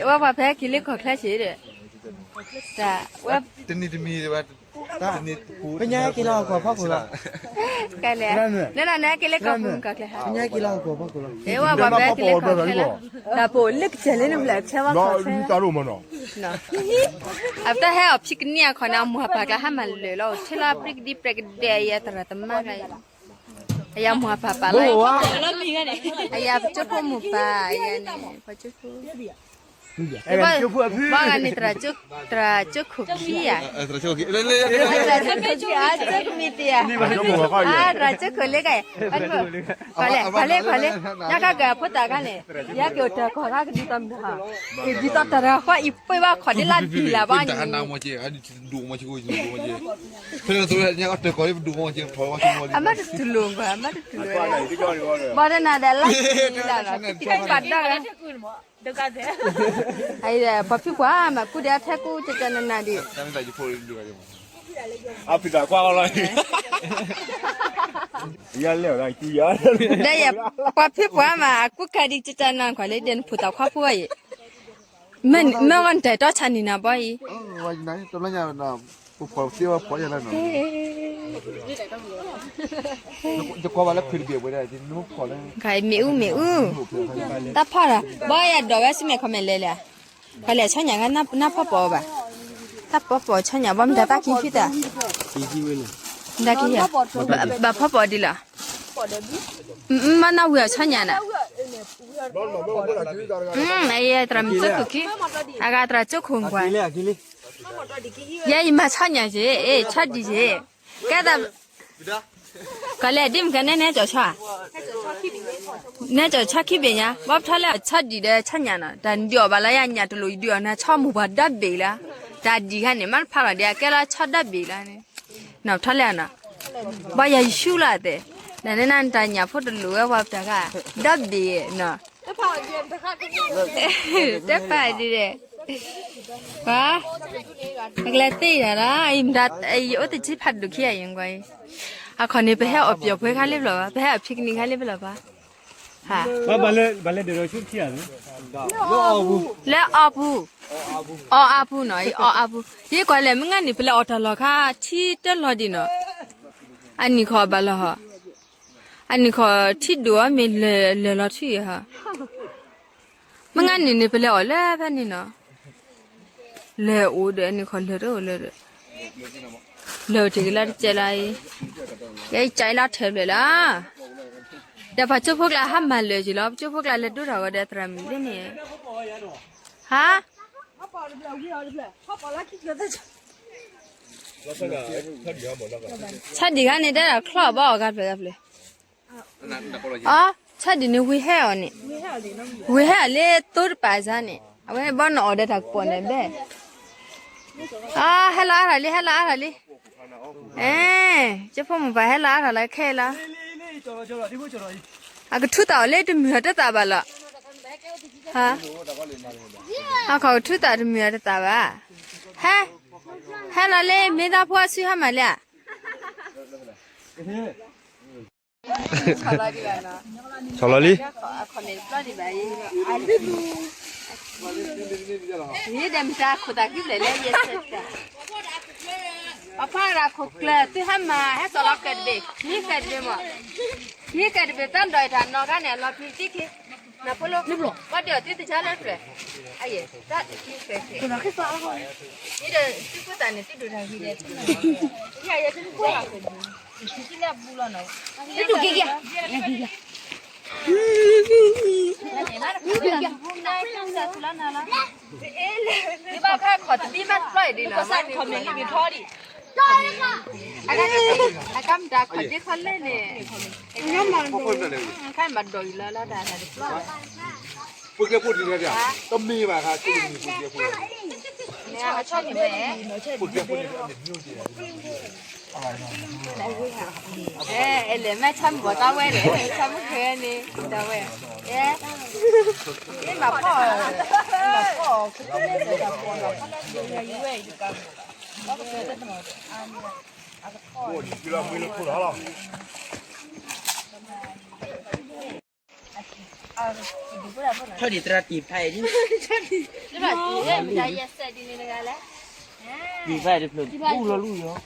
ဝဲပှၤဖဲက့ၤလၢကီၢ်ချၢဆံးဒီး, တနံၤတမံၤ, ပညါဟဲက့ၤလီၤဟီၣ်ကဝီၤဖီခိၣ်လီၤ, ကလဲၣ်, လၢနၤန့ၣ်ဟဲက့ၤလၢကီၢ်ပူၤကီၢ်ချၢဟါ, ပညါဟဲက့ၤလီၤဟီၣ်ကဝီၤဖီခိၣ်လီၤ, ဝဲပှၤဖဲက့ၤလၢကီၢ်ချၢလီၤ, တၢ်ပိာ်လၢကစၢၢ်လၢနဖျၢၣ်ထဲဝဲကီၢ်ချၢ အတၢ်ဟဲအီၣ်ဖံးကနံၣ်အခီန့ၣ် အမိၢ်အပၢ်ကျါဟဲမၤလၢာ်လီၤ, ထဲလီၤပြံကဒံပြံကဒဲ အယဲသရၣ်သမါကျါ, အယဲမိၢ်အပၢ်ပာ်လီၤ, အယဲပကၠိဖိမိၢ်ပၢ်, အယဲန့ၣ် ပှၤကၠိဖိ, ဘၣ်ဂၤန့ၣ် သရၣ်ကၠိခိၣ်ခံဧါ, သရၣ်ကၠိခိၣ်ခံဧါ, ကမံၤတ့ဧါ, သရၣ်ကၠိခိၣ်လၢက, ပှၤလဲၣ်, ပှၤလဲၣ်, ပှၤလဲၣ်, ညါကကဲအဖိသၣ်ခါန့ၣ်, ယဲက့ၤအိၣ်တၢ်ကီၢ်ခါကဒ်သိးမတၤဟီ, ကဒ်သိးတၢ်တဂၤဃီအံၤပှ့ၤဘၣ်ခီၣ်ဒ်လၢဘံၣ်လၢ်ဘၣ်, အမါတတူၢ်လိာ်ဘၣ်, အမါတတူၢ်လိာ်ဘၣ်, ဘၣ်တနၤဒီးလၢ်လၢ်လၢ်လီၤ, ပှၤဖံးပှၤမၤကူဒီးအထဲကူတတနနၤဒံး, အဖံးသးကွၢ်အီၤလီၤ, ယလဲၤအီၤလၢကံယၤ, ဒီးယဲပှၤဖံးပှၤမၤအကူကၤဒံးတတနၤကွၢ်လၢဒဲးနဖိသၣ်ခွါဖိအံၤ, မ့ၢ်ဂီၢ်နတၢ်တီဆါနံၤနၤဘီအံၤ, တဘျီညါ ပဖီၣ်သ့ဝဲဖီၣ်ယၤလၢနီၤ, ယကွၢ်ဘၣ်လၢဖုတဘ့ၣ်ဝဲဒၣ်, မ့ၣ်အူမ့ၣ်အူ, တၢ်ဖီၣ်ဒီး ဘီယဒိးဝဲစံၣ်မဲာ်ခီမဲာ်လဲၤလဲၣ်, ပှၤလဲၤဆီညၣ်ဂၤနၢ်ဖီၣ်ပိာ်အီၤဘၣ်, တၢ်ဖီၣ်ပိာ်ဆီညၣ်ဘီမတၤတၢ်ကံဖံသၣ်, မတၤကံ, ဘၣ်ဖီၣ်ပိာ်ဒ်လီၤ, မ့ၢ်နၢ်ဝံၤအီၤဆီညၣ်နၤ, အသရၣ်မုၣ်ကၠိခိၣ်ခံ, အဂၤသရၣ်ကၠိခိၣ်ကွၢ်, ယဲယမၤဆီညၣ်က့ၤ, အ့ၣ် ဆီဒံးက့ၤ, ကဲသး, ကလဲၣ်ဒ်မကနဲနဲကၠီၤဆီ, နဲကၠီၤဆီခံဘ့ၣ်ညါ, ဘၣ်ဖထီလဲၣ်ဆီဒံးဒီးဆီညၣ်နီၤ, တၢ်ဒုးအီၤဘၣ်လၢယညၣ်တလိၣ်ယဒုးအီၤနၤဆီမိၢ်ပှၢ်ဒီဘ့ၣ်လၢ, တၢ်ဒံးခါန့ၣ် မ့ၢ်တဖးလီၤဒံးအကဲလၢဆီဒီဘ့ၣ်လၢန့ၣ်, နီၤဖထီလဲၣ်နီၤ, ဘၣ်ယၤယဆူလီၤအသး, နန့ၣ်နတၢ်ညၣ်ဖိတလိၣ်ဝဲပှၤပတၢ်ဃာ်, ဒီဘ့ၣ်နီၤ တဖၣ်ဒ်လဲၣ်, ပှၤ, ပကလဲၤသ့ယၤလီၤ, ယအိၣ်တဆံဖးဒိၣ်ခံဂၤအံၤကွၢ်အံၤ, အခီန့ၣ် ပဟဲအီၣ်ပျီၣ်ပှဲၤခါလံဘျီဘၣ်, ပဟဲအီၣ်ဖံးကနံၣ်ခါလံဘျီဘၣ်, လၢအီပူၤ, အီအပူၤနီၤ, အီအပူၤ, ယကွၢ်လဲၣ် မုၢ်ဂၤန့ၣ် ပလဲၤအီၣ်တၢ်လီၢ်ခါ ထံတလီၤဒံးနီၤ, အနံၣ်ခီဘၣ်လီၤဟီ, အနံၣ်ခီထံဒိၣ်အီၤမ့ၢ်လၢာ်လီၤထံဧါ, မုၢ်ဂၤန့ၣ်န့ၣ် ပလဲၤအီၣ်လၢဖဲန့ၣ်နီၤ, လဲၤအိၣ်ဒီးအနံၣ်ခီလၢာ်တအိၣ်လၢာ်ဒီး, လၢာ်အိၣ်တ့ၢ်ကလါတကဲလါအံၤ, ယအံၤကလါထဲဖျၢၣ်လၢ, ဒီးပှၤကၠိဖိကျါဟးမၤလၢာ်က့ၤလီၤ, ပကၠိဖိကျါလဲၤဒိတၢ်ဂီၤဒီးသရၣ်မုၣ်လၢန့ၣ်, ဟါ ဆီဒံၣ်ဂၤန့ၣ် တဲဒၣ်ချီၣ်ဘီအီၣ်ဂၤဖျၢၣ်ဂၤဖျၢၣ်, အီ ဆီဒံၣ်န့ၣ်ဝံၤဟဲအီၤန့ၣ်, ဝံၤဟဲအီၤလၢသိတပာ်စါန့ၣ် အဝဲဘီနအီၣ်ဒီးတၢ်ကပီၤန့ၣ်ဘဲ, အီ ဟဲလီၤအါထီၣ်လံ ဟဲလီၤအါထီၣ်လံ, အဲ ကၠိဖိမိၢ်ပၢ်ဟဲလီၤအါထီၣ်လၢခဲလီၤ, အကထူသးအီၤလၢတမုာ်အီၤတသးဘၣ်လီၤ, ဟါ, ဟါခီကထူသးတမုာ်အီၤတသးဘၣ်, ဟဲ, ဟဲလီၤလၢမ့ၢ်သးဖိအစုဟါမၢ်လၢ ဆီၣ်လီၤလံ, ပဖးရၤခိၣ်ကျၢၢ်သုဟဲမၤ ဟဲစီၤလီၤကၢၣ်တဘ့ၣ်, ဟံးကၢၣ်တဘ့ၣ်မး, ဟံးကၢၣ်တဘ့ၣ် တၢ်ဒိးအံၤတၢ်နီၢ်ခါန့ၣ် အလီၤဖံးသံခံ, နဖိလိ, ဘၣ်ဒိးသုတဆါလၢဖျၢၣ်, အယဲၢ်, တၢ်တခံဖျၢၣ်ဖျၢၣ်, ယဒီးသုဖိသၣ်န့ၣ် သုဒိၣ်တၢ်ဂ့ၤဒီးသုနီၤ, ယဲၢ် ယဲၢ်သုဖိသၣ် ဘၣ်ခါခီၣ်တဘံၣ်မးတဖျီၣ်အံၤဒ်နီၤ, ဘၣ်ခါခီၣ်တဘံၣ်မးတဖျီၣ်အံၤဒ်နီၤ, အကါမတၤခီၣ်ဒ့ခီၣ်လဲၣ်န့ၣ်, ခါမၤဒိးအံၤလီၤလီၤတၢ်တဖျီၣ် ပကဲဖိတံၢ်တဂၤ, တမ့ၢ်ဘၣ်ခါ, ပကဲဖိတံၢ်တဂၤ, ပကဲဖိတံၢ်တဂၤ, အဲ အဲလဲၣ် မ့ၢ်ဆီမုၣ်ဘီၣ်တၢ်ဝဲန့ၣ်, ဆီမုၣ်ဃဲန့ၣ် တၢ်ဝဲ, အဲ, မ့ၢ်မၤဖီၣ်, မၤဖီၣ်, မ့ၢ်လၢခိၣ်လီၤလီၤ. ထီၣ်ဒံးသရၣ်တံၢ်ဖးအံၤဒ်, တံၢ်ဖးအံၤတဖျၢၣ် ဘူၣ်လီၤလူၢ်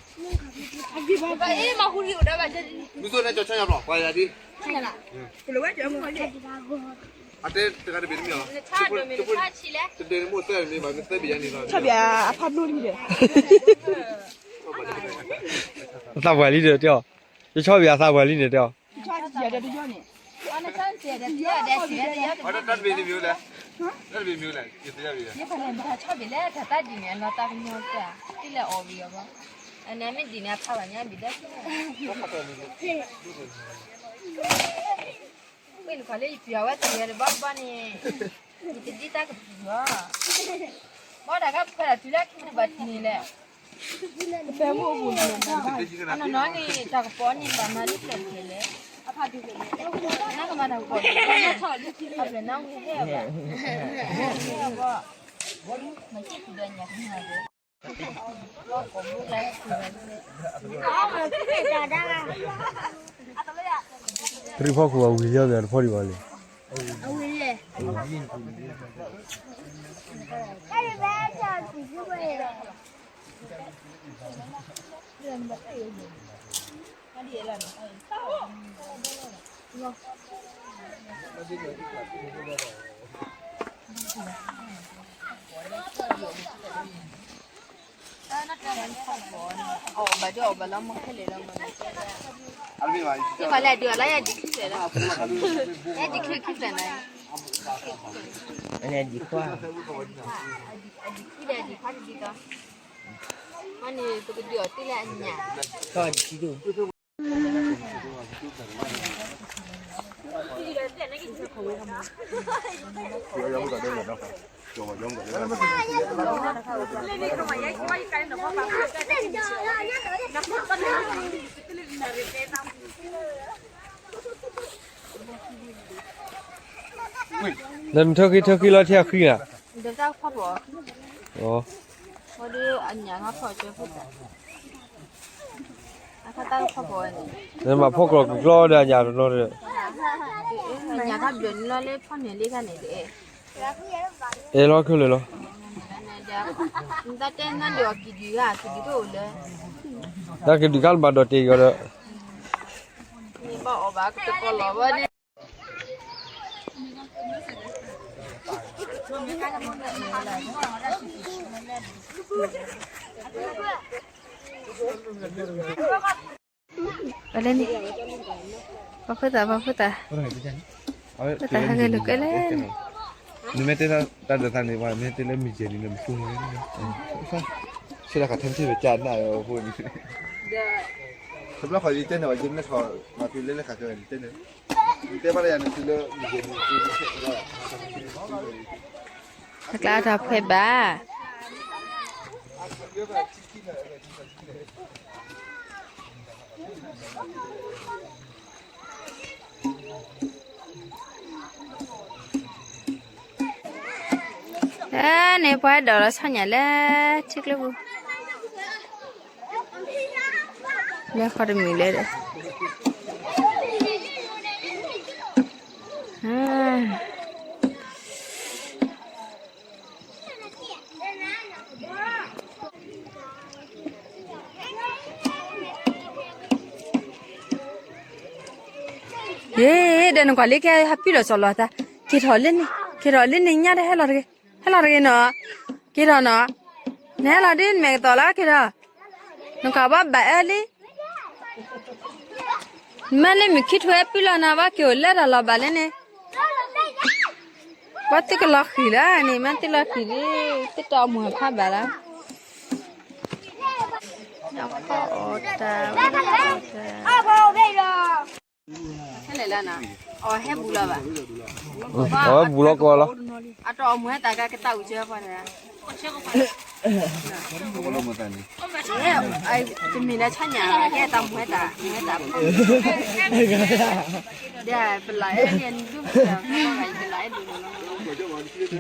ယီၤ, မုၢ်စိၢ်န့ၣ်ကၠီၤဆၢယၤဘျီ ပှၤယၤဒ်, အတဲတဂၤတဘ့ၣ်တမ့ၢ်လီၤ, ဆီၣ်ဘံၣ်အဖးဘျိလံဒီး, သးပှၢ်လံဒီးတဲအီၤ, ယဆီၣ်ဘံၣ်အသးပှၢ်လံန့ၣ်တဲအီၤ, တၢ်တဘ့ၣ်န့ၣ်မ့ၢ်လဲၣ်, တၢ်တဘ့ၣ်မ့ၢ်လဲၣ်, ယသ့ၣ်ညါဘၣ်, ဆီၣ်ဘံၣ်လဲၣ် တၢ်တၢ်ဒ်န့ၣ် အနီၢ်တၢ်ကညီကၢ်, တ့ၢ်လၢအီၤဝံၤအီၤဘၣ်, အန့ၣ်မ့ၢ်ဒ်န့ၣ် အဖးဘၣ်ညါဘံၣ်ဒၢ ဝ့ၢ်နခွါလၢယပျံၤအဝဲတဂၤတဘၣ်ဘၣ်န့ၣ်, ယတဒ်တၢ်ကပျံၤဘၣ်, ဘၣ်တၢ်ကဖၢဒၣ်တုၤလၢခံတဘၣ်တံၢ်န့ၣ်လဲၣ်, အနီၢ်နီၢ်န့ၣ် တၢ်ကပီၤန့ၣ် ဘၣ်မၤလၢပျၢၤတကဲလဲၣ်, နကမၤတၢ်ကပီၤန့ၣ် နထီၣ်လၢခံတဘၣ်နဝံၤဟဲဘၣ်, မၤစၢ်သူဒီးညါကမၤဒီး တရံးဖီခိၣ်အဝံၤလၢအဂၤတဖီဒံးဘၣ်လံ, အဝဲလဲၣ်ဒုးအလီၤယၤဒံးခံဖျၢၣ်လီၤ, ယၤဒံးခံခံဖျၢၣ်န့ၣ်, အန့ၣ်ဒံးခွါ, ဒံးခွါတဒံးဒီး, မ့ၢ်န့ၣ် ပကဒုးအီၤတ့ၢ်လၢအညၣ်, ထီၣ်ဒံးခံဒိၣ် ဒီးနထၢဃံထၢဃံလီၤထံအဃံဧါ, ဒီးတၢ်ဖီၣ်ဘီၣ်, အဒုးအညၣ်ခါဖီၣ်ကၢဖိသၣ်, အခါတၢ်ဖီၣ်ဘီၣ်ဝဲန့ၣ်, နမၤဖီၣ်ကျီၤကကျီဒီးအညၣ်တနီၤဒီး, အညၣ်ခါဘျၢၣ်န့ၣ်လီၤလၢဖီၣ်န့ၢ်လံခါန့ၣ်တအဲၣ်, အဲၣ်လီၤခဲလၢာ်လီၤ, တၢ်တဲနၤဒုးအီၤကံၣ်ဒုၣ်ဧါ, ကံၣ်ဒုၣ်တအိၣ်လၢ, တၢ်ကံၣ်ဒုၣ်ခါတဘၣ်ဒီးတ့ၢ်ကီးဒီး, ဘၣ်အီၣ်ဘၣ်ကတကီလီၤဝဲန့ၣ် ပလဲန့ၣ်, ပှၤဖိသၣ် ပှၤဖိသၣ်, ဖိသၣ်ဟဲက့ၤလိာ်ကွဲလဲၣ်န့ၣ်, နမ့ၢ်တဲတၢ်ဒီးသးန့ၣ် ပှၤမ့ၢ်တဲလၢမံၤကဲၤလံန့ၣ် မ့ၢ်ပူၤန့ၣ်, ဆဲးလၢခးထဲတထံၣ်ဝဲကၢ်နၢ်ဝဲအဃိန့ၣ်, တဘျီဃီယတဲန့ၣ် ပှၤယလဲၤထီၣ်မၤဖံးလဲၤလဲၤခးကဲဝဲန့ၣ်တဲန့ၣ်, ယတဲဘၣ်လၢယၤန့ၣ်တုၤလၢမံၤကဲၤလံ, အကျါထီၣ်ဖဲဘၣ် န့ၣ်ပှၤဒိးလီၤဆီညၣ်လၢထံကျိပူၤ, လၢဃီတမံၤလဲၣ်ဒီး ယ့ၣ် ဒီးနကွၢ်လံ ကဟဲဟးပံၣ်လီၤစီၤလီၤသး, က့ၤထီၣ်လၢန့ၣ် က့ၤထီၣ်လၢန့ၣ်ညါဒီး ဟဲလီၤတဂ့ၤ, ဟဲလီၤတဂ့ၤနီၤ, က့ၤထီၣ်နီၤ, နဟဲလီၤဒ်နမဲာ်ကတီၤလီၤ က့ၤထီၣ်, နကွၢ်ဘၣ်ဘၣ်အၢလံ, မ့ၢ်လၢမုၢ်ခံထူၣ်ဟဲပံၣ်လီၤနၤ ဘၣ်က့ၤအိၣ်လၢတၢ်လီၤဘၣ်လၢန့ၣ် ပှၤသုကလီၤဃံၤလၢန့ၣ် မ့ၢ်သုလီၤဃံၤလံ သုတၢ်အိၣ်မူဟးဖးဘၣ်လၢ ညၣ်ဖီအီၣ်တၢ် ဖဲလဲၣ်လၢနၤ အီၣ်ဟဲဘူးလီၤဘၣ် အဝဲဘူးလီၤကီးလီၤ အတၢ်အိၣ်မူဟဲတၢ်ကကတၢၢ်အူကၢဖီတဂၤ တမ့ၢ်လၢဆါညါ ကဲတၢ်မူဟဲတၢ် မူဟဲတၢ် ဒီးပလၢအဲၣ်န့ၣ် ဒုးပလၢအဲၣ်ဒိၣ်လီၤ ဒီးကံၢ်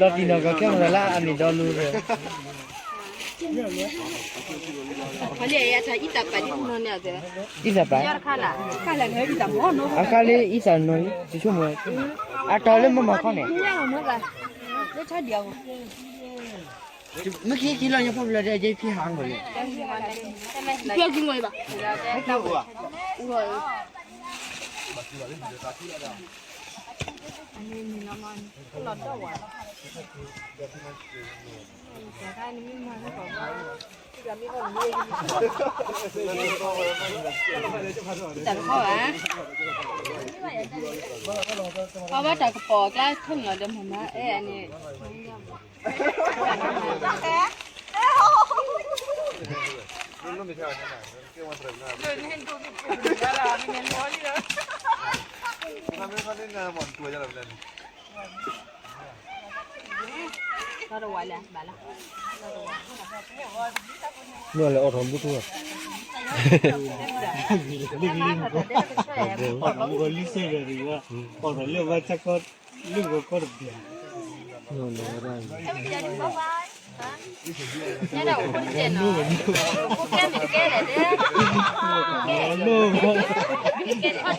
နီၢ်ကီၢ်ခဲမရၤလၢအမံၤဒီလူၤဒီး အံသးပာ်, အကါလၢအံသးနီၢ်, ယဆိကမိၣ်, အတၢ်လၢအံသးနီၢ်န့ၣ် ယဆိကမိၣ်, မ့ၢ်ခံခံလီၤ ညါဖီၣ်ဖျါဒီး ယဖံဟးဂီၤန့ၣ်, တၢ်တခီဘၣ်, အဝဲတၢ်ကပီၤအကျါထၢနုာ်လီၤဒီးမၤမၤအဲၣ်န့ၣ် မ့ၢ်လဲၤအိးထီၣ်ဘုထူၣ်, လံၣ်လံၣ်မူကီၢ်, အိးထီၣ်လံၣ်ဘၣ်ဆၣ်ကီ, လံၣ်ဘၣ်ကီၢ်တဘ့ၣ်, နီၢ်နီၢ်ကီၢ်ကျဲ, နီၢ်နီၢ်ကီၢ်ကျဲ,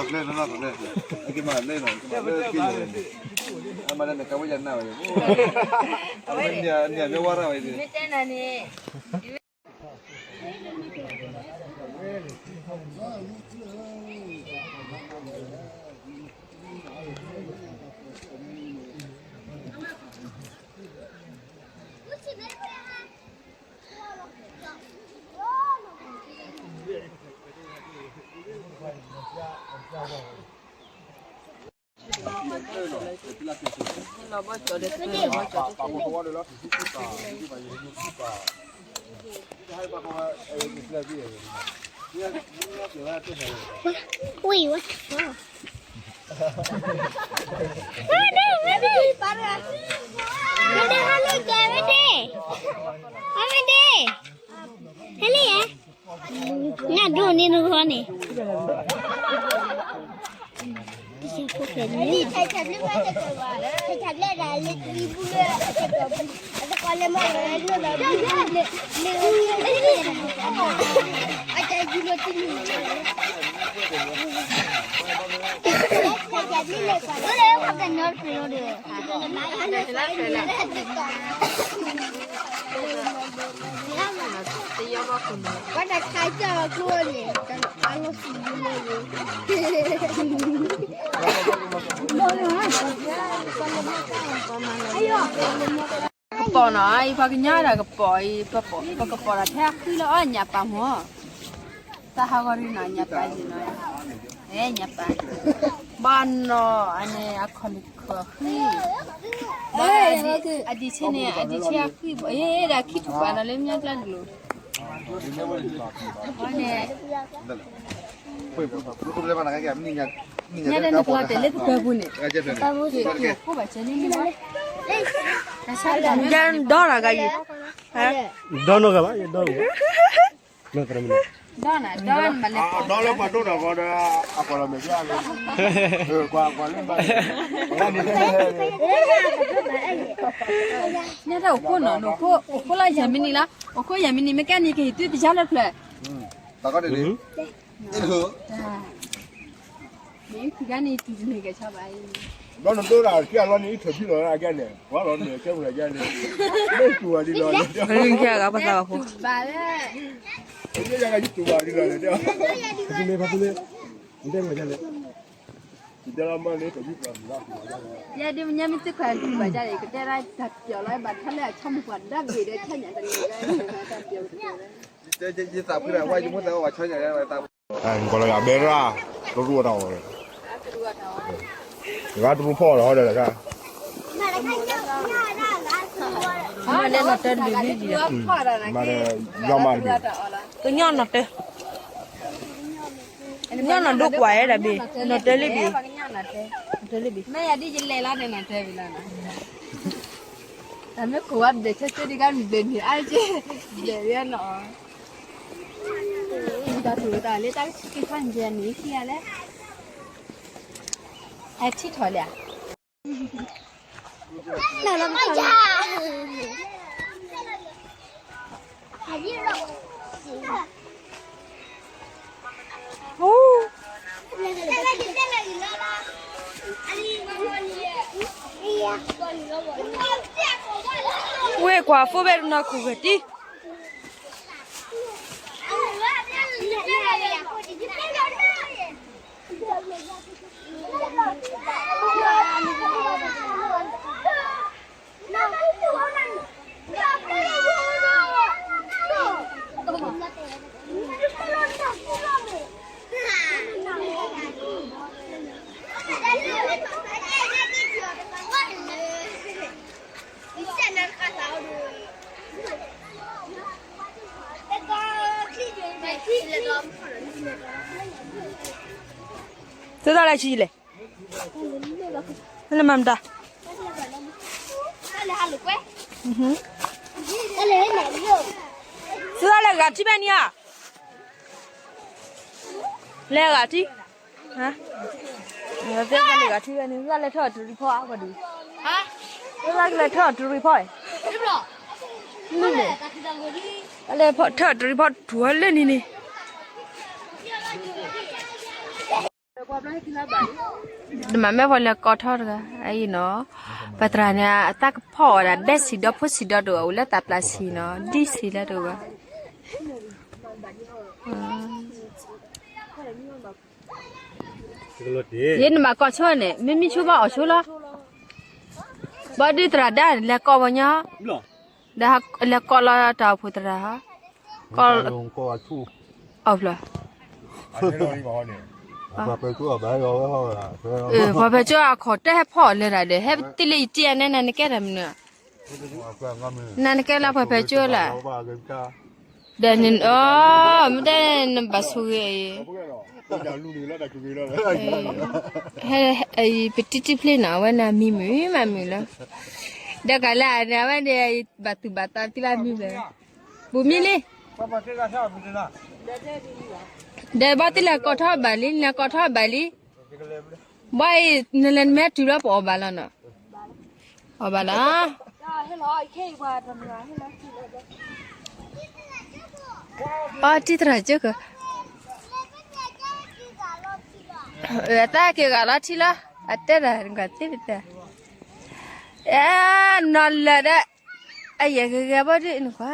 အက့ၤမၤလၢနီၤ, ကမၤလၢက့ၤယၤ, အမၤလၢနကဝဲယၤနၢ်ဝဲ, အဝဲန့ၣ်မ့ၢ်ဝဲရၣ်ဝဲ, မ့ၢ်တဲနၤန့ၣ် ဝ့ၢ်ဝဲ, ဝဲဒၣ်, ဝဲဒၣ်, ဝဲဒၣ်, ဝဲဒၣ်, ဝဲဒၣ်, ဟဲလံယဲ, နဒိၣ်န့ၢ်နဂီၢ်န့ၣ် ကပီၤနီၤ, အံၤပှၤကညီဒၣ်ကပီၤအံၤ, ပကပီၤဒီးထဲအဃံလၢအီၣ်ညၣ်ပၢ်မၢ်, တၢ်ဟးဂီၤရံနီၤ ညၣ်ပၢ်ယံၤနီၤ, အဲ ညၣ်ပၢ်, ဘၣ်နီၤ အန့ၣ် အခီၣ်နခီၣ်ဃံ, ဘၣ်, အဒံးဆ့န့ၣ် အဒံးဆ့အဃံ, အဲ ဒၣ်ခံထူၣ်ပှၤနီၤလၢမ့ၢ်ကျါတလိၤ န့ၣ်, ညါတနံၤကလီၤတဲာ်လၢပကပူၤန့ၣ်, ဒီနီၤဂၤဘၣ်, ဒီနီၤဂၤဘၣ်, ဒီးနၤ ဒီးနမၤလဲၤ ဒီးလၢပှၤဒိၣ်ဒီးဃီဒီး အကီၢ်လီၤမဲာ်ဖျါလီၤ, ကွၢ်ကွၢ်လၢဘၣ်, ညၣ်တၢ်အိၣ်ခိၣ်နီၤ အိၣ်ခိၣ်လၢယၤမံးနံးလီၤ, အိၣ်ခိၣ်ယၤမံးနံး မ့ၢ်ကဲန့ၣ် ကဟ့ၣ်သုတယါလၢဖျၢၣ်, တၢ်ကီတဒ့, မ့ၢ်ခံဂၤန့ၣ် တုၤတန့ၢ်ကဲဆါဘၣ်အံၤ, ဘျီနဒိၣ်တၢ်ခံဂၤလီၤန့ၣ် အံးထၢၣ်ဖံလီၤအကဲန့ၣ် ပှၤလီၤန့ၣ် ကဲပှၤကဲန့ၣ်, မ့ၢ်တူၢ်ဘၣ်ဒ်လီၤ, ဘၣ်လၢ, မ့ၢ်ယကတူၢ်ဘၣ်ဒ်လီၤ, ဖါဖူလ့, ဖါဖူလ့, နတဲမၤဒ်လဲၣ်, ယဲဒ်မ့ၢ်ညါမ့ၢ်သ့ခွါတူၢ်ဘၣ်ဒ်လဲၣ် ကတဲဒၣ်တၢ်ပျီၤလီၤ ဘၣ်ထီၣ်လၢအဆီမုၢ်ပှၢ်ဒၣ်ဘ့ၣ်ဒီး ဆါညါတန့ၢ်လၢတၢ်ပျီၤ, ယသးဖုဒၣ်ဝဲ ယမိၢ်သးဝဲ ပှၤဆီညါလၢ ကီၢ်လီၤယၤဘဲရၣ်, တရူးအတၢ်အီၣ်, ဂၤတရူးဖီၣ်လီၤဟီဒီးလၢ, မၤလဲၤနီၢ်တၢ်တဘ့ၣ်ဘ့ၣ်, မၤလဲၤ, ယီမးတဘ့ၣ်, ကညီနီၢ်တၢ်, ကညီနီၢ်ဒိၣ်ကွၢ်ဝဲဒၣ်ဘ့ၣ်, နီၢ်တၢ်လၢဘ့ၣ်, နီၢ်တၢ်လၢဘ့ၣ်, မ့ၢ်ယၤဒ်ယလဲၤလီၤန့ၣ်နီၢ်တၢ်ဘ့ၣ်လီၤနီၤ, တၢ်မ့ၢ်ခိးဝဲဘျဲၣ်ဆၢဆၢဒ်ကါဘျဲၣ်န့ၣ် အါက့, ဘျဲၣ်နီၤ တၢ်ထူၣ်တၢ်လၢတၢ်ကဆံက့ၤခါန့ၣ် ယဲန့ၣ်ခံဂၤလဲၣ်, အထံထီၣ်လဲၣ်, ဝ့ၢ်ကွၢ်ဖိဘဲတနီၤခိၣ်ဂၤတံၢ် သုသးလဲၤဆံးလဲၣ်, လဲၤမၤမတၤ, သုသးလဲၤဂၤထံၣ်ဖဲန့ၣ်ဧါ, လဲၤဂၤထံၣ်, သုသးလဲၤဂၤထံၣ်ဖဲန့ၣ် သုသးလဲၤထၢၣ်တရံးဖီအါကီၢ်ဒံး, သုသးကလဲၤထၢၣ်တရံးဖီ, လဲၤထၢၣ်တရံးဖီထူၣ်ဝဲလၢန့ၣ်န့ၣ် တမၤမ့ၢ်ပှၤလဲၤကိးထီၣ်တဂၤ အအံၤနီၤ, ပသရၣ်န့ၣ် အတၢ်ကဖီၣ်အီၤဒၣ် ဘဲဆံးဒီးဖိဆံးဒီးတအိၣ် အိၣ်လၢသးပျၢ်ဆံးနီၤ ဒ်ဆံးလၢတအိၣ်ဘၣ်, ယဲနဘၣ်ကိးဆိန့ၣ် မ့မ့ၢ်ဆိဘၣ်အီၣ်ဆိလီၤ, ဘၣ်ဒုးသရၣ်ဒါလဲၤကိးပှၤညီ ဒီးလဲၤကိးလီၤတၢ်အိၣ်ဖှိၣ်သရၣ်ဟီ, ကိး, အီၣ်ဖျၢၣ်, ပှၤဖဲကၠိအခီၣ်တၢ်ဟဲဖီၣ်အီၤလၢတၢ်ဒီး ဟဲတ့လၢယတ့အနဲ နၤနကဲတၢ်မနုၤ, နၤနကဲလၢပှၤဖဲကၠိလၢ, ဒီးန့ၣ်, မ့ၢ်တဲနဘၣ်ဆိဂ့ၤအံၤ ဟဲ, ပတံၤတံၤဖျ့နီၤ အဝဲန့ၣ်မံၤမုာ်မးမုာ်လီၤ, ဒီးကးလၢအန့ၣ် အဝဲန့ၣ် ဘၣ်သူၣ်ဘၣ်သးသ့ဘၣ်မံၤဘၣ်, ဘူးမံၤလံ, ဒီးဘၣ်သ့ၣ်လဲၤကိးထီၣ်ဘၣ်လံ လဲၤကိးထီၣ်ဘၣ်လံ, ဘၣ်အံၤ နလဲၤနမ့ၢ်တုၤလီၤပအီၣ်ဘၣ်လီၤနီၤ, အီၣ်ဘၣ်လီၤ အီတံၢ်သရၣ်ကၢၢ်, အတၢ်က့ၤဂၤလီၤထံလီၤ, အတဲတၢ်နကွၢ်သ့ပတဲ, အဲ, နီၤလၢာ်ဒီး, အယဲၢ်ဂ့ၤဂ့ၤဘၣ်ဒ်နကွၢ်,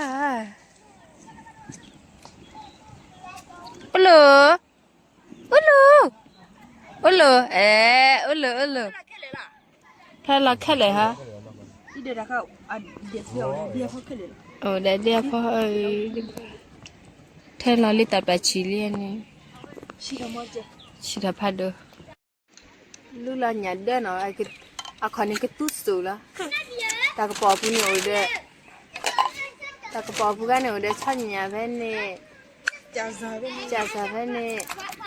အိၣ်လၢ, အိၣ်လၢ, အိၣ်လၢ, အဲ, အိၣ်လၢ အိၣ်လၢ, ဖဲလီၤခဲလၢာ်ဟါ, အိၣ်ဒီးဒဲဖီ, ထဲလီၤလံတၢ်ပျၢ်ဆံးလံန့ၣ်, ဆံးထီၣ်ဖးဒိၣ်, လူလီၤညၣ်ဒၢနီၤ, အခီၣ်န့ၣ်ကသူစိၤလီၤ, တၢ်ကပီၤပူၤန့ၣ်အိၣ်ဒီး တၢ်ကပီၤပူၤဂၤန့ၣ်အိၣ်ဒီးဆီညၣ်ဖဲန့ၣ်, ကၢ်စၢ်ဖဲန့ၣ်,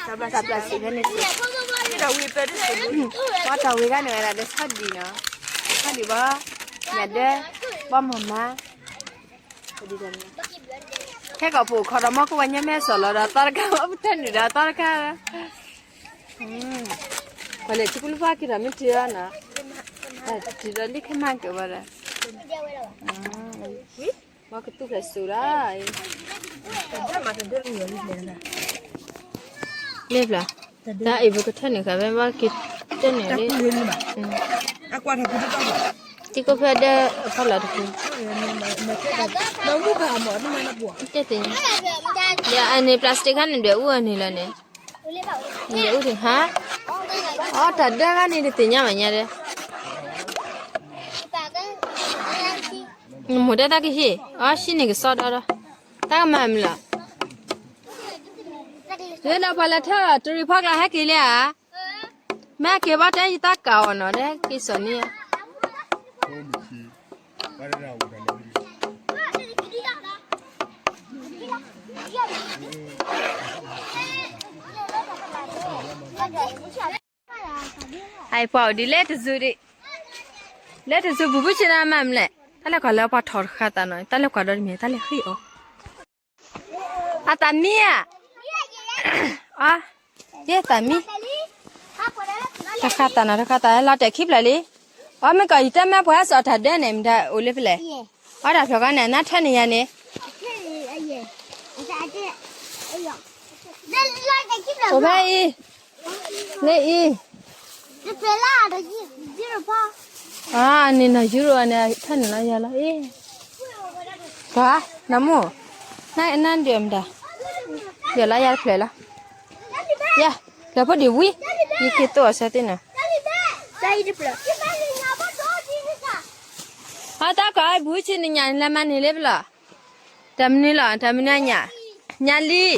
တၢ်ပျၢ်ဆံးဖဲန့ၣ်, ဘၣ်တၢ်ဝံၤဂၤန့ၣ်ဝဲဒၣ်ဒီးဆီဒံၣ်နီၤ, ဆီဒံၣ်ဘီ, ညၣ်ဒၢ, ဘီမၤမၤ, ဒ်န့ၣ် ခဲကိာ်ပူၤခီဒီး မီၢ်ကဝဲညါမဲာ်စီၤလီၤဒီး သီတခါ မီၢ်ပထၢနုာ်ဒီးသီတခါ, ပှၤလဲၤထံကူၣ်လူၢ်ဖီၣ်က့ၤဒီးမ့ၢ်တုၤအီၤနီၤ, တုၤဒီးလံၣ်ခဲမၤက့ၤဝဲဒီး, မီၢ်ကတူၢ်ဖျဲးစူၤဒီး, လ့ၣ်ဖျၢၣ်, တၢ်အံၤပကထၢနုာ်ဃာ်ဖဲဘၣ်က့ၤတၢ်န့ၣ်လံ, တံၤကိၢ်ဖဲဒၢအဖီလာ်တပူၤ, တဲသ့ၣ်ညါ, ဒီးအန့ၣ် plastic ခါန့ၣ် ဒွဲၣ်အူအန့ၣ်လီၤန့ၣ်, ဒွဲၣ်အူဒံးဟါ, အီတၢ်ဒၢခါန့ၣ်တသ့ၣ်ညါဘၣ်ညါဒီး, မိၢ်တဲတၢ်ကဟ့ၣ်, အီၣ်ဆံန့ၣ်ကစီဒီဒီး, တၢ်ကမၤမနုၤလီၤ, လၢဒီးပှၤလဲၤထၢၣ်တရံးဖီကျါဟဲက့ၤလံဧါ, မ့ၢ်ဟဲက့ၤဘၣ်တဲယတၢ်ကးအီၤနီၤ ဒီးဟဲက့ၤစိာ်န့ၢ် အံၤပှၤအိၣ်ဒ်လဲၣ်တစုဒံး, လဲၣ်တစုပူၤဘုဆ့နၤမၤမလဲၣ်, တၢ်လဲၤကွၢ်လၢပှၤထီၣ်တဃာ်သးနီၤ တၢ်လဲၤကွၢ်ဒီးတမံၤ တၢ်လဲၤဃ့ၢ်အီၤ, အသးမံဧါ, အ, ယဲသးမံ, တဃာ်သးနီၤ တဃာ်သးလီၤတဲာ်ခံဖျၢၣ်လံ, အမ့ၢ်ကီးယတဲမ့ၢ်ပှၤဟဲစိာ်တၢ်ဒၢန့ၣ် မတၤအိၣ်လၢဖဲလဲၣ်, အီၣ်တၢ်ဖျၢၣ်ကီးန့ၣ် နထၢနံၤယၤန့ၣ် အိၣ်ဖဲအံၤ, လၢအံၤ, အန့ၣ်နီၢ်ယူရိၤန့ၣ် ထၢနံၤလီၤယၤလီၤအံၤ, ပှၤ, နမူ, နဒုးမတၤ, ဒုးလီၤယၤတဖျၢၣ်လီၤ, ယၤ, ဖျၢၣ်ဖိဒံးဝံၤ, ယက့ၤသိးအီၤဆၢသ့ၣ်နီၤ, အတၢ်ကီၢ်အံၤဘူးဆ့နညါန့ၣ် လဲၤမၤန့ၢ်လၢပလီၢ်, တၢ်မနုၤလီၤ တၢ်မနုၤညါ, ညါလံ, လီၤ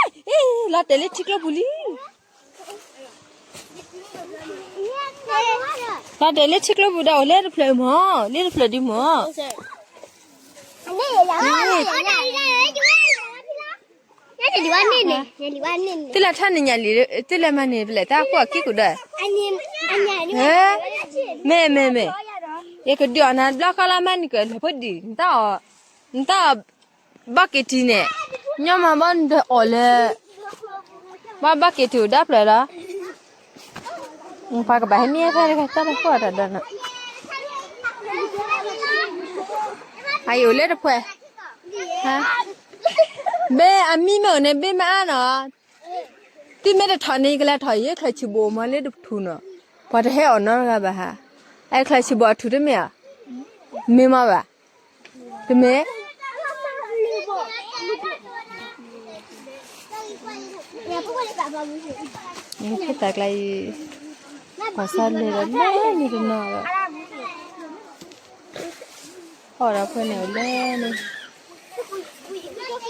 တဲာ်လၢထံကျိပူၤလံ လီၤတဲာ်လၢထံကျိပူၤဒီးအိၣ်လၢတဖျၢၣ်မၢ်, လၢတဖျၢၣ်ဒံးမၢ်, သုလဲၤထၢနံၤညါလံ, သုလဲၤမၤန့ၢ်ဖဲလဲၣ် တၢ်ကွၢ်ခံကူၣ်ဒီး, မ့ၢ်မ့ၢ်မ့ၢ်, ယကဒုးအီၣ်နၤတဘျီဃီလၢမၤန့ၢ်က့ၤလၢဖိဒံး, နတၢ်အီၣ် ဘီက့ၤတံၢ်န့ၣ်, ညီမၤဘီနတအီၣ်လၢ, ဘၣ်ဘီက့ၤတံၢ်အိၣ်ဒၣ်ဖျၢၣ်လီၤ, ပှၤကဘၣ်ဟဲမံဖဲတၢ်တဃီတၢ်ဒီးနီၤ, အအံၤအိၣ်လၢတဖှဲး, ဘ့ၣ်အမံမ့ၢ်အိၣ်န့ၣ် ဘ့ၣ်မ့ၢ်အါနီၤ, သုမ့ၢ်တထီၣ်န့ၣ် ယကလဲၤထီၣ်ယချၢၣ်ဆံးဘိၣ်မ့ၢ်လၢတထူၣ်နီၤ, ပှၤတဟဲအီၣ်နီတဂၤဘၣ်ဟါ, အချၢၣ်ဆံးဘိၣ်အထူၣ်တမ့ၢ်ဧါ, မ့ၢ်မ့ၢ်ဘၣ် တမ့ၢ် ဖိသၣ်ကျါအံၤ, ပှၤစၢ်လဲၤဒီးလဲၤန့ၣ်တနီၤဒီး, အီၣ်ဒီးဖဲန့ၣ်အိၣ်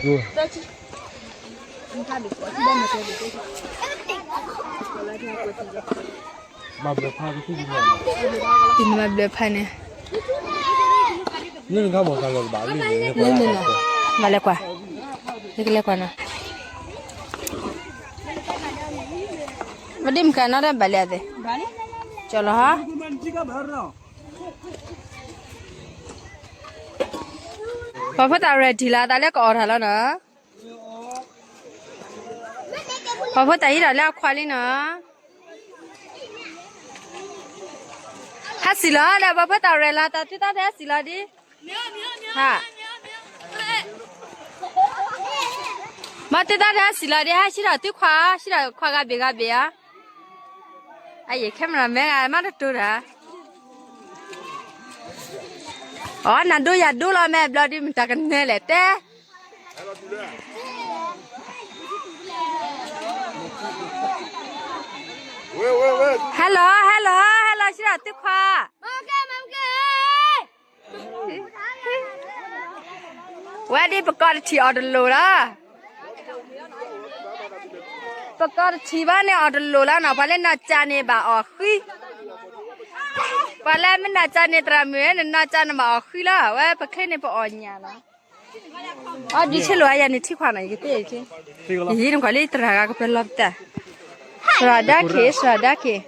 လဲၤန့ၣ် မၤဘျၢဖးန့ၣ်, မၤလဲၤကွၢ်, ယကလဲၤကွၢ်နီၤ, မဒိမကၤနီတဘၣ်လဲၣ်အသ့, ကၠီလီၤဟါ ပှၤဖိသၣ် ready လီၤ တၢ်လၢကအီၣ်တၢ်လီၤနီၤ, ပှၤဖိသၣ်ဟံးထီၣ်လၢအခွါလံနီၤ, ဟဲစံၣ်လီၤဒီး ပှၤဖိသၣ် ready လီၤ တၢ်သုတၢ်တဟဲစံၣ်လီၤဒ်, ဟါ, မ့ၢ်သုတၢ်တဟဲစံၣ်လီၤဒ် ဟဲဆံးထီၣ်သုခွါ, ဆံးထီၣ်ခွါဂၤဘ့ၣ်ဂၤဘ့ၣ်ဧါ, အယံၤ camera man ဂၤမးတတိၤတၢ်, အီ နၤဒိယၤဒိလီၤ မ့ၢ်ဘျီဒ်မတၤကနဲလဲၣ်တဲ ဟဲလီၤ ဟဲလီၤ ဟဲလီၤ ဆံးထီၣ်သုခွါ, ဝဲဒ်ပကီၢ်တထံၣ်အီၤတလိၤလီၤ, ပကီၢ်တထံၣ်ဘၣ်န့ၣ်အီၤတလိၤလီၤနီၤ, ပှၤလၢနီၢ်ကၠါန့ၣ်ဘၣ်အီၣ်ဃံ, ပှၤလၢမ့ၢ်နီၢ်ကၠါန့ၣ် သရၣ်မုၣ်ဧၢ နနီၢ်ကၠါန့ၣ်ဘၣ်အီၣ်ဃံလီၤ, ဝဲပချ့န့ၣ်ပအီၣ်ညၣ်လီၤ. အီ ဒုးဆ့လိာ်အယၤန့ၣ်ထံခွါနီၤ ယကတဲ, ယဟံးနခွါလၢသရၣ်ဂၤကပၢၤလီၤပသး, သရၣ်ဒါခ့ သရၣ်ဒါခ့,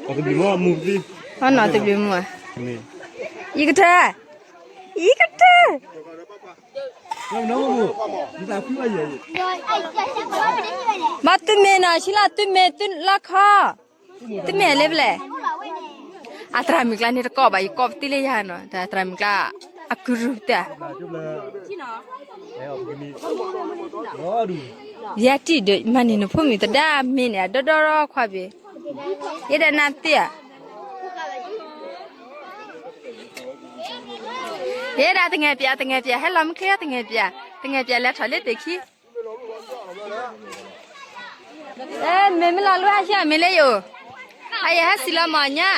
အနီၢ်တဘျုးမူဧါ, ယကထၢ, ယ အံၤကတၢၢ်, မ့ၢ်သုမ့ၢ်နီၤ ဆံလီၤ သုမ့ၢ်သုလီၢ်ခီ, သုမ့ၢ်လၢပလဲၣ်, အသရၣ်မုၣ်ကျါန့ၣ်တကိးဘၣ် ယကိးပသံလၢယၤနီၤ တၢ်သရၣ်မုၣ်ကျါ, အကုရူၢ်တၢ် ယဲတံၢ်ဒီး မၤန့ၢ်နဖိမုၣ်သဒါမ့ၢ်န့ၣ် အဒီဒီခွါဘ့ၣ်, ယဲဒၣ်နၤသ့ၣ်ဧါ, ယဲဒၣ်သငဲၣ်ပၠး သငဲၣ်ပၠး ဟဲလီၤမုၢ်ချ့ သငဲၣ်ပၠး သငဲၣ်ပၠးလဲၤထီၣ်လၢသ့ၣ်ခံ မ့ၢ်မ့ၢ်လီၤလူဟါဆံအမ့ၢ်လၢယအိၣ်, အယဟဲစံၣ်လီၤမ့ၢ်အညါ,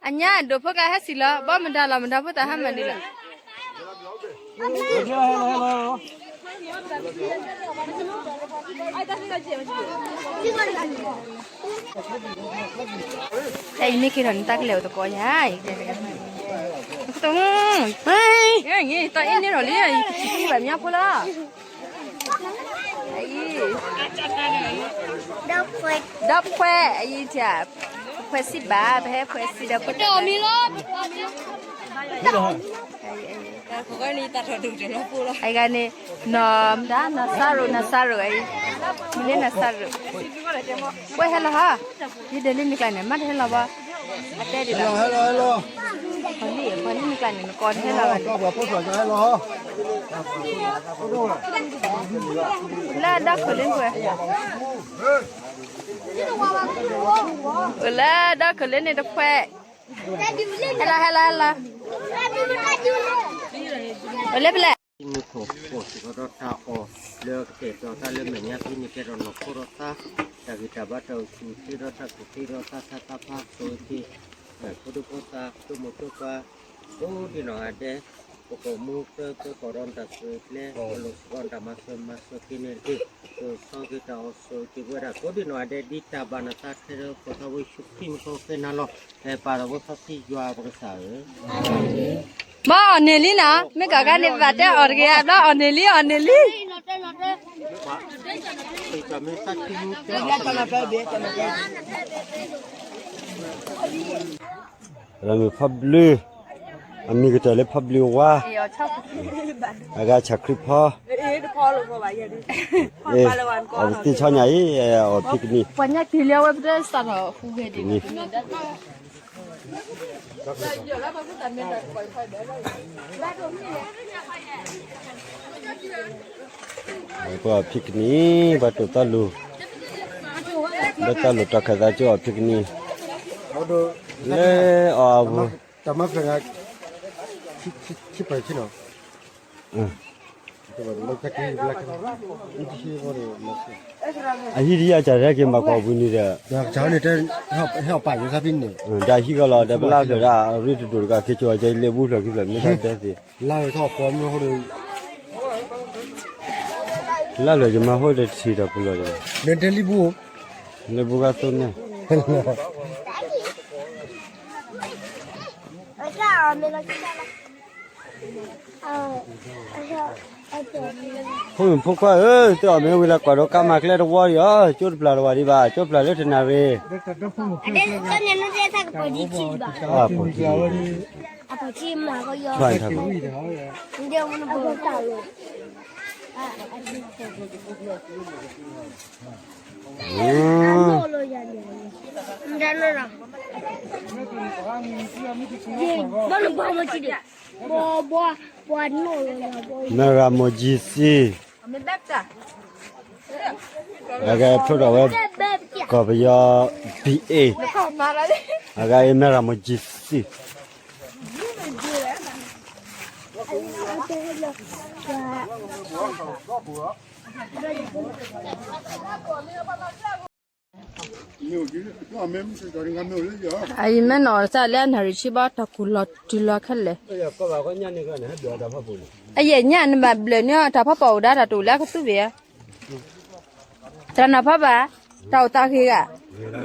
အညါဒိၣ်ဖိကျါဟဲစံၣ်လီၤ ဘီမတၤလီၤမတၤဖိသၣ်ဟါမၢ်ဒ်လီၤ. တၢ်အံၤမ့ၢ်က့ၤထီၣ်န့ၣ် တၢ်ကလဲၤအိၣ်သကိးယၤ, တၢ်အံၤန့ၣ်ထီၣ်လံ ယကထံၣ်ဘၣ်မၠါဖိလီၤ. ဒီးခွဲးအံၤ, ခွဲးစံးဘၣ် ပဟဲခွဲးစံးဒီးဖိတၢ်မံၤလီၤ. အဂၤန့ၣ် နီၢ်မတၤ နီၢ်စၢ်ရိၤ နီၢ်စၢ်ရိၤအံၤ, မ့ၢ်လၢနီၢ်စၢ်ရိၤ, ဝဲဟဲလီၤဟီ, ယဒၢးလၢမ့ၢ်ကျါန့ၣ် မ့ၢ်တဟဲလီၤဘၣ်, အတဲဒ်လီၤ, ပှၤလၢမ့ၢ်ကျါန့ၣ် နကိးတဟဲလီၤဘၣ်န့ၣ်, လၢဒီခိၣ်လၢပှဲၤ အိၣ်လၢဒီခိၣ်လၢန့ၣ်တခွဲး, ဟဲလီၤ ဟဲလီၤ ဟဲလီၤ, အိၣ်လၢပလဲၣ်, မုၢ်ခိၣ်ဖှိၣ်စ့ၢ်ကီးဒီးတၢ်အီၣ် လၢကတဲာ်ကတီၤတၢ်လၢမဲာ်ညါသ့န့ၣ် ကဲထီၣ်နီၢ်ခိဒီးသး, တၢ်ဂံၢ်တၢ်ဘါတၢ်အိၣ်ဆူၣ်အိၣ်ချ့ဒီးတၢ်သူၣ်က့ဒီးသး သးသးဖး ဆိၣ်ဂ့ၤက့ၤ ဖိဒိၣ်ဖိသၣ် ဒိၣ်မိၢ်ဒိၣ်ပှၢ် ကိးဒံနီၢ်ဂၤဒဲး, ပကိာ်မူတၢ်ပၢကီၢ်ဒီးတၢ်သူၣ်ကျဲ ပလိာ်စ့ၢ်ကီးတၢ်မၤစၢၤမၤစၢၤက့ၤန့ၣ်တက့ၢ်, ကဆီၣ်က့ၤတၢ်အီၣ်ဆိၣ်ဂ့ၤက့ၤပဝဲဒၣ် ကိးဒံနီၢ်ဂၤဒဲး ဒ်တၢ်ဘၣ်နသးထဲလၢပှၤထီဝဲယ့ၣ်ၡူးခရံာ်မုၢ်ဃီကဲနၤလီၤ, ဖဲပာ်ထီၣ်ဖိသၣ်သံယွၤပကစၢ်ဧၢ ဘၣ်အီၣ်န့ၢ်လံနီၤ, မ့ၢ်ကီးခါန့ၣ် ပဘၣ်တဲအီၣ်တဂ့ၤ ဘၣ်အီၣ်န့ၢ်လံ အီၣ်န့ၢ်လံ, ရမုၢ်ဖီဘျုး, အမံၤကတၢၢ်လၢဖီဘျုး, အဂၤဆၣ်ခရံာ်ဖီ, အဝဲသ့ၣ်ဆီညါအံၤ, အီၣ်ဖံးကနံၣ်, ပှၤညါက့ၤလၢအဝဲပတဲစးထီၣ်ဃူဂဲၤဒံး ပှၤဖံးကနံၣ်, ပှၤတိာ်တၢ်လိၤ, လၢတၢ်လိၤတၢ်ခးသးကၠိအီၣ်ဖံးကနံၣ်, လၢအီၣ်အပူၤ, အဟံၣ်တယၢ်ကၢ်ရဲၣ်က့ၤမၤကွၢ်ဝံၤန့ၣ်ဒီး, ဒီးဟံၣ်ကီးလီၤ ဒီးပလၢ်ဖျၢၣ်ဒၣ်အရ့တဒိၣ်တကး ခ့ကၠီၤကလဲၤဘူၣ်ဖျၢၣ်ခံဖျၢၣ်မ့ၢ်တၢ်ဒဲသ့ၣ် လၢ်လၢယမၤဟိတထံၣ်ဒီးပူၤလီၤဒီး, လဲၤဘူၣ်ဂၤသိန့ၣ် ဖိမုၣ်ဖိခွါဧၢ, သုအီၣ်မ့ၢ်ဝံၤလၢကွၢ်ဒီးကါမၤကျဲတဝီဒံးဧါ, ကၠိတပျၢ်တဝီဒံးဘၣ်, ကၠိပျၢ်လၢတနၣ်ရံၣ်, မဲရၤမိၢ်ကၠံစံ, အဂၤဖျိထီၣ်ဝဲ ကီၢ်ပယီၤ ဘံၣ်အ့ၣ်, အဂၤအံၤမဲရၤမိၢ်ကၠံစံ အံၤမ့ၢ်နီၢ်တၢ်လၢအနၣ်ရံၣ်ဆံဘၣ် တၢ်ကူၣ်လီၤတုၤလီၤခဲလၢာ်, အယဲၢ်ညါနဘၣ်ဘျၢၣ်န့ၢ်တၢ်ဖးပီၣ်အိၣ်ဒၣ်တၢ်တအိၣ်လၢအကသူဘ့ၣ်ဧါ, တၢ်နီၤဖးဘၣ်, တၢ်အိၣ်သးဂ့ၤဂၤ,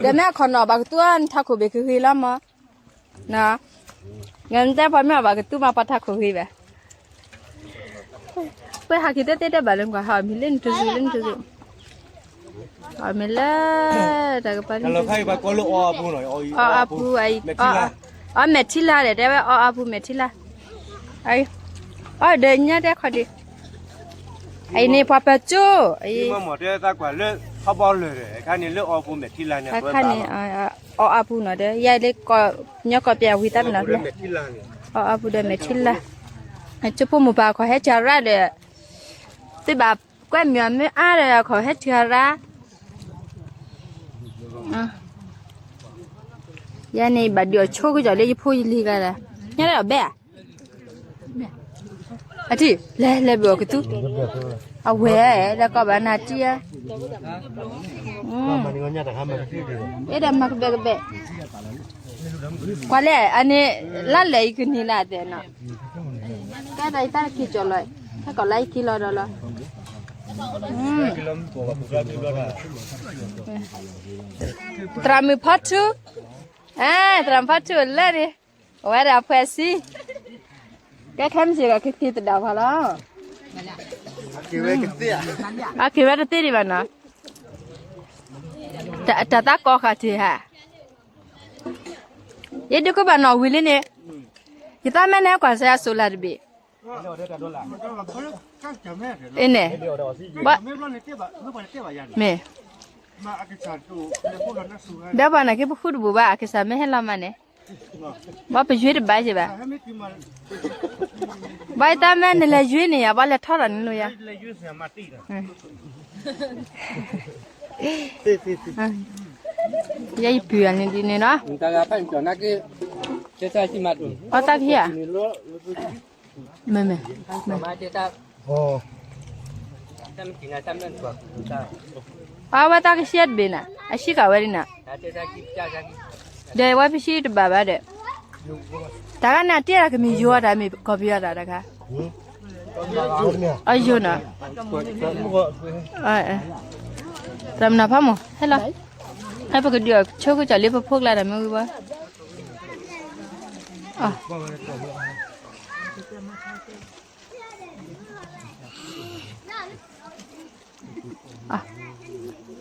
ဒီးမ့ၢ်အခီၣ်နီၣ်ဘၣ်ကသူ နထးခိၣ်ဘ့ၣ်ကဂ့ၤလီၤမး နတဲပှၤမ့ၢ်အီၣ်ဘၣ်ကသူမး ပှၤထးခိၣ်ဂ့ၤဘၣ်, ပှၤဟးက့ၤတဲတဲတဲဘၣ်လၢကွၢ် ဟးအီၣ်မ့ၤလၢနတစု လၢနတစု, အီၣ်မ့ၤလၢ တၢ်ကပၤလၢနတစု, အီၣ်အပူၤအံၤ, အီၣ်မဲာ်ထံလာ်ဒီး တဲဝဲအီၣ်အပူၤမဲာ်ထံလာ်, အံၤ အီၣ်ဒီးညၣ်တဲခီဒံး, အံၤန့ၣ်ပှၤပၢၤကၠိ, အံၤ, မ့ၢ်မ့ၢ်တဲသးကွၢ်လၢ ဟီၣ်ဘီလၢာ်ဒီး အခါန့ၣ်လၢအီၣ်ပူၤမဲာ်ထံလာ်န့ၣ် အခါန့ၣ်, အီၣ်အပူၤနီၤဒီး ယဲလၢကီၢ်ညီကီၢ်ပျဲဝံသးပ့ၤနီၤလၢ အီၣ်အပူၤဒီးမဲာ်ထံလာ်, ကၠိဖိမိၢ်ပၢ်ခီဟဲထံၣ်ရၣ်ဒီး သုဘၣ်ကွဲမီၤမ့ၢ်အါဒီး ခီဟဲထံၣ်ရၣ်, ယဲန့ၣ်ဘၣ်ဒုးအီၣ်ဆိကစၢ်လၢယဖိယလံၤဂၤဒီး, ညါလၢအဘဲၣ်ဧါ, အထံၣ်, လဲၤလဲၤဘုးအီၣ်ကသူ, အဝဲၢ်, လၢကီၢ်ဘၣ်နၤတံၢ်ဧါ, အဲၣ်ဒိးမၤကဘဲးကဘဲး, ကွၢ်လဲၣ် အန့ၣ်, လၢလဲၤအံၤကန့ၢ်လၢအတဲနီၤ, ကဲဒီးယတၢ်ခံကၠီလီၤ, ဟဲကီးလၢယခံလီၤဒီးလီၤ, သရၣ်မုၣ်ဖီထူ, သရၣ်မုၣ်ဖီထူလၢန့ၣ်, အဝဲဒၣ်အဖှဲးဆံ, ကဲခဲမုၢ်ဆ့ၣ်ဒီးကက့ၤသဒၣ်ဖီလီၤ, အက့ၤဝဲတသ့ဒံးဘၣ်နီၤ, တၢ်သးကီဃာ်တ့ၢ်ဧါ, ယဒုးကဘၣ်နီၣ်ဝံၤလံန့ၣ်, ယသးမ့ၢ်န့ၣ်ကွၢ်စဲအစိၤလၢတဘ့ၣ်, အန့ၣ်, မ့ၢ်, ဒီးပှၤနာ်က့ပဃုတဘူးဘၣ် အကစၢ်မ့ၢ်ဟဲလီၤမးန့ၣ်, ဘၣ်ပယွ့တဘၣ်က့ၤဘၣ်, ဘၣ်ယတၢ်မ့ၢ်နလဲၤယွ့န့ၣ်ယါ ဘၣ်လဲၤထီၣ်ဒီးန့ၣ်လိာ်ယါ ယဲယပုၢ်အန့ၣ်ဒ်န့ၣ်နီၤ, အီၣ်တၢ်ဖံးဧါ, မ့ၢ်မ့ၢ်, အဝဲတၢ်ကဆှဲတဘ့ၣ်နၤ အဆံးကးဝဲဒ်နၤ, ဒီးဝဲပဆံးတဘၣ်ဘၣ်ဒီး, တၢ်ဂၤန့ၣ်တ့ၢ်တၢ်ကမ့ၢ်ယိၤတၢ်မ့ၢ်ကီၢ်ပယီၤတၢ်တခါ, အယိၤနီၤ, တၢ်မနုၤဖးမး ဟဲလီၤ, ဟဲပကဒုးအီၣ်ဆိကစၢ်လၢပဖိကျါတၢ်မ့ၢ်ဝံၤဘၣ်,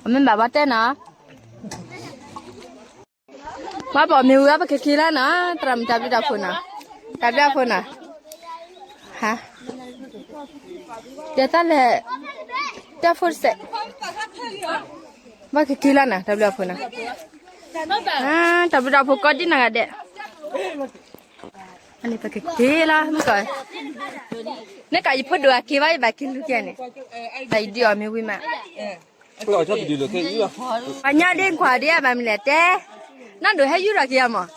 အမ့ၢ်ဘၣ်ဘၣ်တဲနီၤ, ဘၣ်ဘီမ့ၢ်ဝံၤဘၣ်ပကက့ၤလၢနီၤ, သရၣ်မုၣ်တၢ်ဘျုးတၢ်ဖှိၣ်နီၤ, တၢ်ဘျုးတၢ်ဖှိၣ်နီၤ, ဟါ, ဒီးတၢ်လဲၤ, တၢ်ဖိတစဲး, ဘၣ်ကက့ၤလၢနီၤ တၢ်ဘျုးတၢ်ဖှိၣ်နီၤ, တၢ်ဘျုးတၢ်ဖှိၣ်ကီးဒ်နၤဂၤဒဲး အန့ၣ်ပကက့ၤလီၤမုၢ်ကီၢ်, နကယဖိဒိၣ်အက့ၤဘၣ် ယဘၣ်က့ၤလူၤကဲန့ၣ်, တၢ်ယဒုးအီၣ်မ့ၢ်ဝံၤမး, ပှၤညါဒ့ကွၢ်ဒ့အဘၣ်မနုၤလဲၣ်တဲ, နီၢ်ဒိၣ်ဟဲယူၢ်ထီၣ်က့ၤအမး,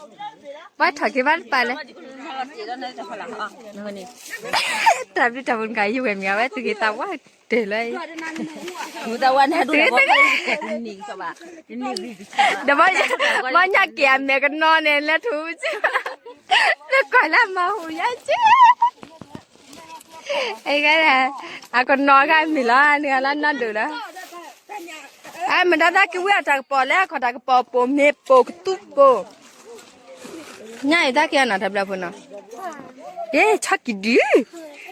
ပှၤထီၣ်က့ၤဘၣ်တပၤလဲၣ်, တၢ်ဘျုးတၢ်ဖှိၣ်နကယဝဲၢ်မံၤအဝဲသူၣ်က့ၤသးဝါတ့ၢ်လၢ ဒီး ဘၣ်ညါက့ၤအမဲာ်ကနီၤန့ၣ် လဲၤထူၣ်, လၢကွၢ်လၢမၤဟူယါက့ၤ, အကနီၤဂၤမ့ၢ်လီၤ နဂၤလၢနီၢ်ဒိၣ်လီၤ, အမ့ၢ်ဒၣ်တၢ်ကဝံအတၢ်ကပီၤလဲၣ် ခီၣ်တၢ်ကပီၤပိာ်မ့ၢ်ပိာ်ကသူပိာ်, ညါအံၤတၢ်က့ၤအနီၤ တၢ်ဘျုးဖိနီၤ, ယဲ ဆီကံၤဒု